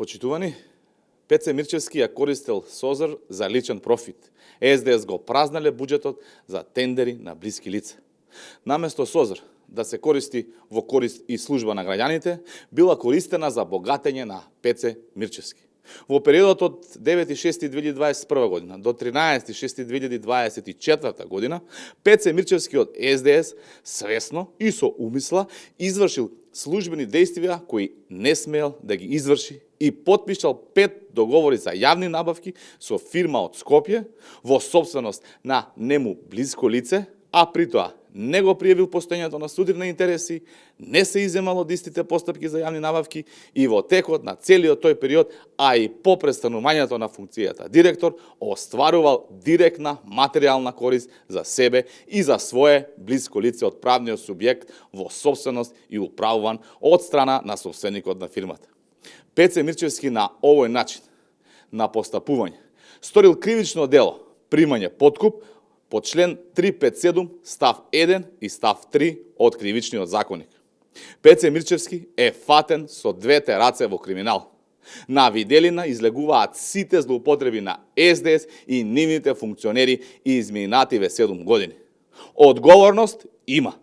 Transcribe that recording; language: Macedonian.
Почитувани, Пеце Мирчевски ја користел СОЗР за личен профит. СДС го празнале буџетот за тендери на блиски лица. Наместо СОЗР да се користи во корист и служба на граѓаните, била користена за богатење на Пеце Мирчевски. Во периодот од 9.6.2021 година до 13.6.2024 година, Пеце Мирчевски од СДС свесно и со умисла извршил службени действија кои не смеел да ги изврши и потпишал 5 договори за јавни набавки со фирма од Скопје во собственост на нему близко лице, а при тоа не го пријавил постоењето на судир на интереси, не се иземало од истите постапки за јавни набавки и во текот на целиот тој период, а и по престанувањето на функцијата директор, остварувал директна материјална корист за себе и за свое близко лице од правниот субјект во собственост и управуван од страна на собственикот на фирмата. Пеце Мирчевски на овој начин на постапување сторил кривично дело примање подкуп по член 357 став 1 и став 3 од Кривичниот законник. Пеце Мирчевски е фатен со двете раце во криминал. На виделина излегуваат сите злоупотреби на СДС и нивните функционери изминативе 7 години. Одговорност има.